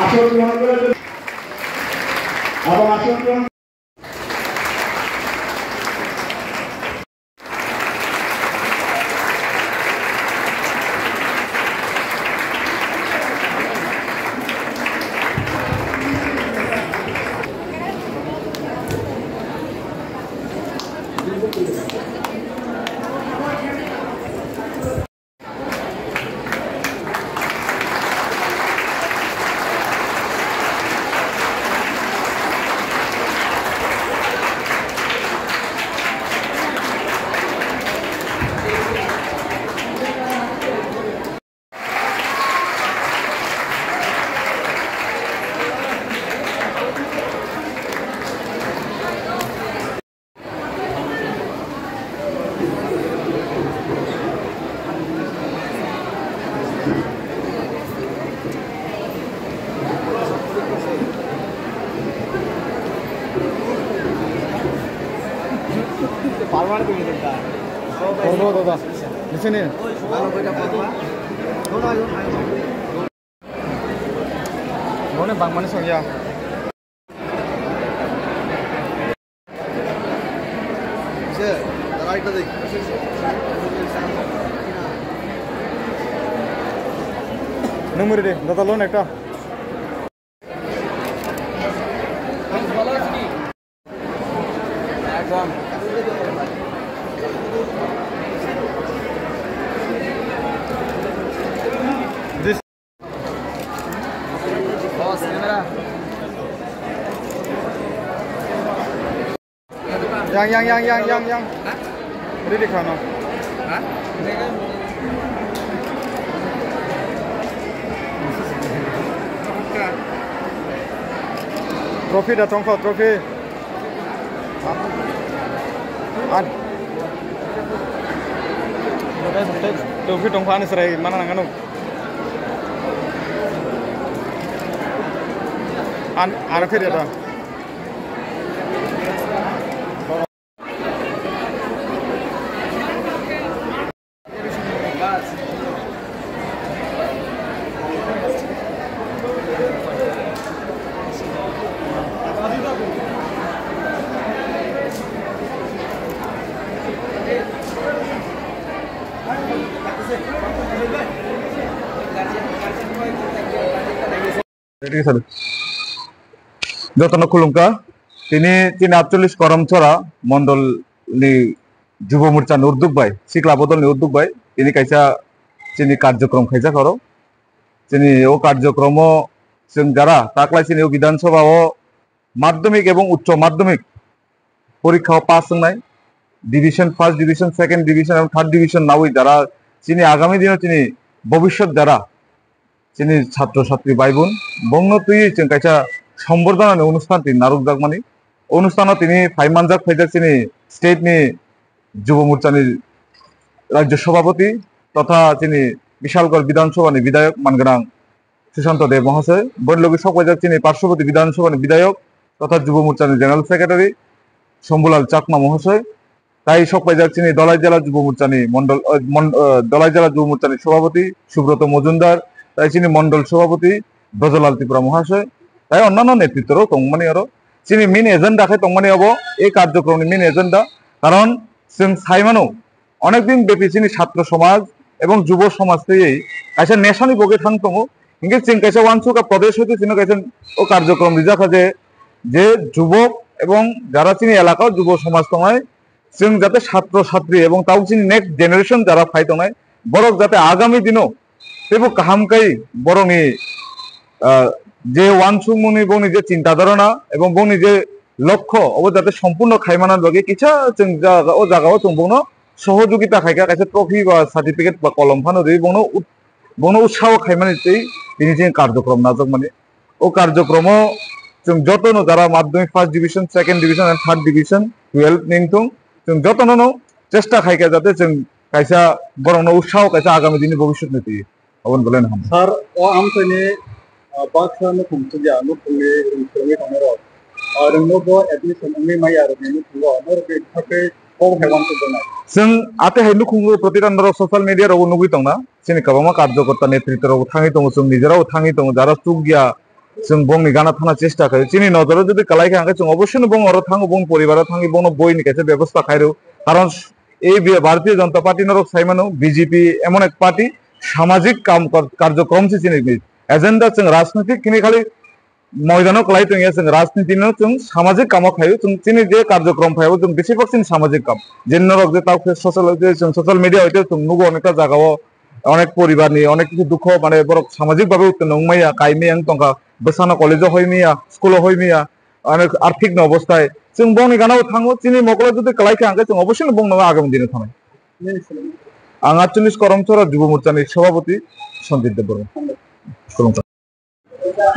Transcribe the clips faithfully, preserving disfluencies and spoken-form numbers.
আসন গ্রহণ করে এবং আসন গ্রহণ Porbo dada, nisini. Bone bangmani songya. Nung muri de, dada loan ekta. Yang, yang, yang, yang, yang, yang. Ready khano. Trophy da tongkho, trophy. An. Trophy tongkho ani serai mana nangano. An, ano khe da. Jotono khulumkha. Tini, tini atchollish Karamchara mondol ni Jubo Morcha ni uddog bai, Sikla Bodol ni uddog bai, tini kaisa chini karjokrom khaijak oro. Chini o karjokromo chwng jara taklai chini o Bidhan Sabha o madhyamik ebong uccho madhyamik porikha o pass wngnai, division, first division, second division ebong third division nawi jara chini agami dino chini bobishyot jara chini chhatro chhatri bai bun, bongno twiwi chwng kaisa sombordhanani onusthan tini narwkjakmani. Onusthano tini phai manjak phaijak chini state ni Jubo Morcha ni Rajya Sabhapati totha chini Bishalgarh Bidhan Sabha ni Bidhayok mangwnang Sushanta Deb Mohasoi, boni logi sok paijak chini Parshoboti Bidhan Sabha ni Bidhayok totha Jubo Morcha ni General Secretary Shambhulal Chakma Mohasoi, tai sok paijak chini Dhalai Jela Jubo Morcha ni Mondol, eh, Mon-, eh, Dhalai Jela Jubo Morcha ni Sabhapati Subroto Mojumdar, tai chini Mondol Sabhapati Brajalal Tripura Mohasoi, tai onnano netritto rok tongmani oro. Chini main agenda khe tongmani obo, ei karjokrom ni main agenda, karon chwng sai mano, onek din bepi chini chhatro somaj ebong jubo somaj twiwi kaisa nesani bogwi thang tongo. Hinkhe chwng kaisa uansukha Pradesh hoite chwngno kaisa o karjokrom rijak kha je, je jubok ebong jara chini elaka o jubo somaj tongnai, chwng jate chhatro chhatri ebong tabuk chini next generation jara phai tongnai, borok jate agami dino teibo kaham kai borokni, ah, je uansukmungni bongni je chinta dharana ebong bongni je lokho obo jate sompurno khaimana bagwi kisa chwng jaga o jaga o chwng bongno sohojogita khaikha, kaisa trophy ba certificate ba kolom phano rwi bongno ut-, bongno utsaho khaimani tei tini chini karjokrom najakmani. O karjokromo chwng jotono jara madhyamik first division, second division and third division, twelve ni wngthung, chwng jotono no chesta khaikha jate chwng kaisa borokno utsaho kaisa agami dini bobishyotni twi. Aboni belai no hambai. Sir, o amchaini, ah, baksa nukhung chukya, nukhungni rwng swrwngwi tongnai rok. ah, rwngno bo admission wngwi maya rokni nukhungo, norokni bwkhakhe kok hai uansuk tongnai. Chwng ate hai nukhungo protita norok social media rogo nugwi tongna, chini kwbangma karjokorta netrito rogo thangwi tongo, chwng nijera bo thangwi tongo, jara chukya, chwng bongni gana thana chesta khaio. Chini nojoro jodi kwlai kha, hwnkhe chwng obossoi no bong oro thango, bong poribaro thangwi bongno boini kaisa bebosta khairw. Karon ei bi-, Bharatiya Janata Party norok sai mano, B J P emon ek party, samajik kam kar-, karjokrom se chini agenda, chwng rajnitik hini khali moidano kwlai tongya, chwng rajniti no chwng samajik kamo khaio, chwng chini je karjokrom khaio chwng besibak chini samajik kam. Je norok je tao khe social, je chwng social media hoite chwng nugo onekta jagao, onek poribar ni onek kichu dukho, mane borok samajik babe uttonno wngmaya, kaimaya wng tongkha, bwsano college o hoimaya, school o hoimaya, onek arthik ni obostai. Chwng bongni gana o thango, chini mokolo jodi kwlai kha hwnkhe chwng obossoi no bongno agami dino thanai. Ang atchollish Koromchora Jubo Morcha ni Sabhapati Sanjit Debbarma.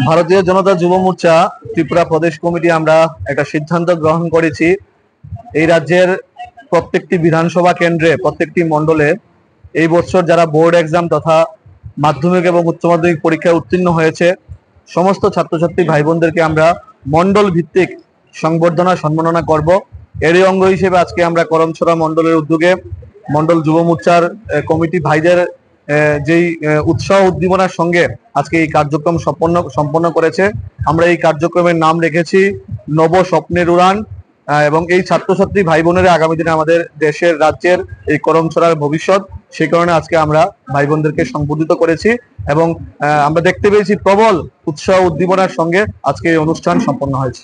ভারতীয় জনতা যুব মোর্চা ত্রিপুরা প্রদেশ কমিটি আমরা একটা সিদ্ধান্ত গ্রহণ করেছি। এই রাজ্যের প্রত্যেকটি বিধানসভা কেন্দ্রে, প্রত্যেকটি মণ্ডলে এই বছর যারা বোর্ড এক্সাম তথা মাধ্যমিক এবং উচ্চ মাধ্যমিক পরীক্ষায় উত্তীর্ণ হয়েছে, সমস্ত ছাত্রছাত্রী ভাই বোনদেরকে আমরা মণ্ডল ভিত্তিক সংবর্ধনা সম্মাননা করব। এরই অঙ্গ হিসেবে আজকে আমরা করমছড়া মণ্ডলের উদ্যোগে মণ্ডল যুব মোর্চার, আহ, কমিটি ভাইদের, আহ, যেই, আহ, উৎসাহ উদ্দীপনার সঙ্গে আজকে এই কার্যক্রম সম্পন্ন, সম্পন্ন করেছে। আমরা এই কার্যক্রমের নাম রেখেছি নব স্বপ্নের উড়ান। আহ, এবং এই ছাত্রছাত্রী ভাই বোনেরা আগামী দিনে আমাদের দেশের, রাজ্যের এই করমছড়ার ভবিষ্যৎ। সেই কারণে আজকে আমরা ভাই বোনদেরকে সংবর্ধিত করেছি এবং, আহ, আমরা দেখতে পেয়েছি প্রবল উৎসাহ উদ্দীপনার সঙ্গে আজকে এই অনুষ্ঠান সম্পন্ন হয়েছে।